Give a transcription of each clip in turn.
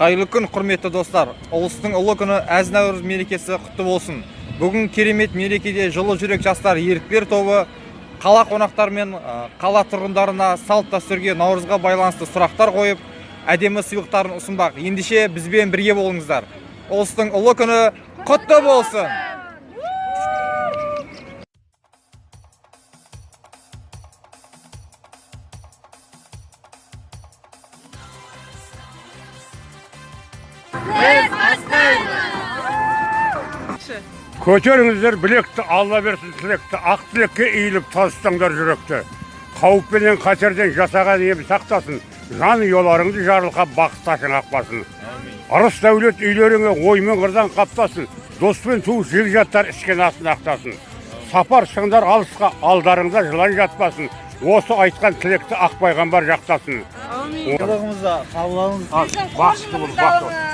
Қайырлы күн, құрметті достар. Ұлыстың ұлы күні әз Наурыз мерекесі құтты болсын. Бүгін керемет мерекеде жылы жүрек жастар еріктілер тобы қала қонақтары мен қала тұрғындарына салт дәстүрге, Наурызға байланысты сұрақтар қойып, әдемі сыйлықтарын ұсынбақ. Ендеше бізбен бірге болыңыздар. Ұлыстың ұлы күні құтты болсын! Көтеріңіздер білекті, Алла берсін тілекті, ақ тілекке иіліп тастаңдар жүректі. Қауіп пенен қатерден жасаған ем сақтасын, жан ұяларыңды жарылқап бақыт ташың ақпасын. Ырыс дәулет үйлеріңе оймен қырдан қаптасын, доспен туыс жекжаттар ішкен асын ақтасын. Сапар шыңдар алысқа, алдарыңда жылан жатпасын, осы айтқан тілекті ақ пайғамбар жақтасын. Сыйлығымызды қабыл алыңыз. Бақытты бол, бақытты.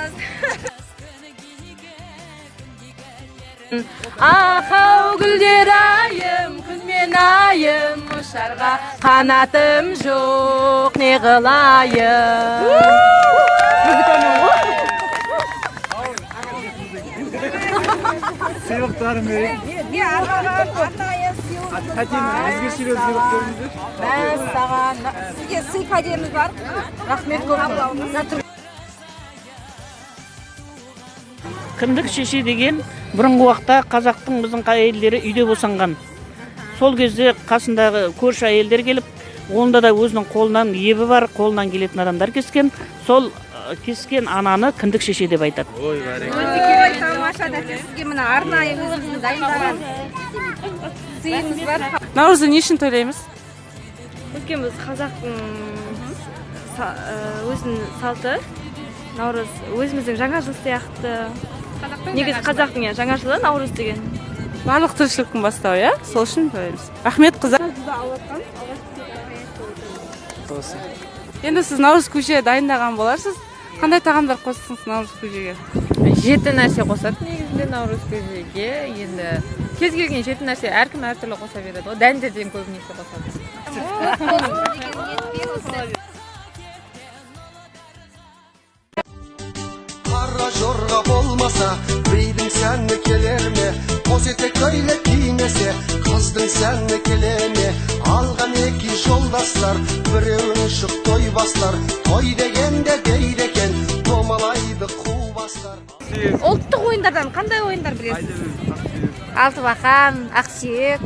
Ақау гүлдер айым, күн мен айым, ұшарға қанатым жоқ, не қылайын. Сыйлықтарын берейік. Мәссаған, сізге сый кәдеміз бар. Рахмет көп. Кіндік шеше деген бұрынғы уақытта қазақтың біздің әйелдері үйде босанған. Сол кезде қасындағы көрші әйелдер келіп, онда да өзінің қолынан ебі бар, қолынан келетін адамдар кескен. Сол кескен ананы кіндік шеше деп айтады. Ой, тамаша, сізге мына арнайы өзіміздің дайындаған сыйымыз бар. Наурызды не үшін тойлаймыз? Өйткені біз қазақтың өзінің салты. Наурыз өзіміздің жаңа жыл сияқты. Негізі қазақтың жаңа жылы Наурыз деген. Барлық тіршіліктің бастауы, иә? Сол үшін тойлаймыз. Рахмет, қыздар. Енді сіз наурыз көже дайындаған боларсыз. Қандай тағамдар қостыңыз наурыз көжеге? 7 нәрсе қосады негізінде наурыз көжеге. Енді кез келген 7 нәрсе әркім әртүрлі қоса береді ғой. Дәндерден көбінесе қосады. Қара жорға болмаса, бидің сәні келер ме? Қос етек көйлек кимесе, қыздың сәні келе ме? Алған екі жолдастар, біреуін шық той бастар. Той дегенде дейді екен, домалайды қу бастар. Ұлттық ойындардан қандай ойындар білесіз? Алтыбақан, ақсүйек,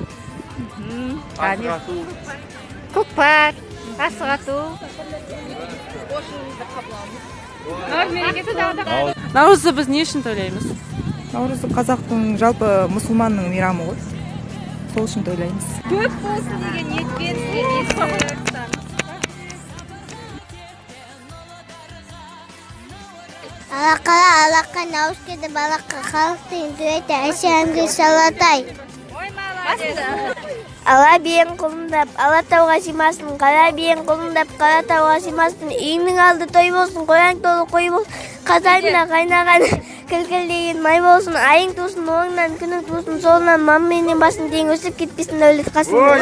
көкпар, асық ату. Наурызды біз не үшін тойлаймыз? Наурызды қазақтың, жалпы мұсылманның мейрамы ғой. Сол үшін тойлаймыз. Көп болсын деген ниетпен сізге. Алақала алақа наурыз келді балаққа, халықтың дуэті әше әнге салатай. Ала биең құлындап, ала тауға сыймасын, қара биең құлындап, қара тауға сыймасын. Үйіңнің алды той болсын, қораң толы қой болсын, қазанында қайнаған кілкілдеген май болсын, айың тусын оңынан, күнің тусын солынан, мамы менен басын тең өсіп кетпесін дәулет қасында.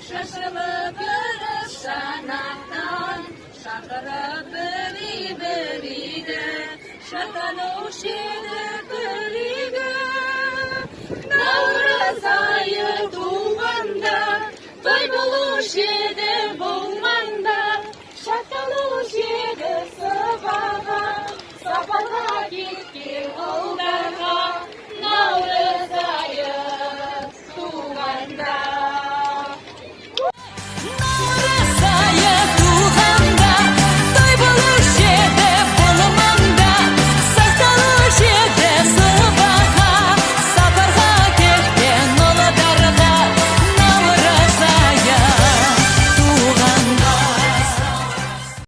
Шашылып ырыс шанақтан, шақырып бір-біриді, шаттанушы еді күлігі. Наурыз айы туғанда, той болушы еді бұл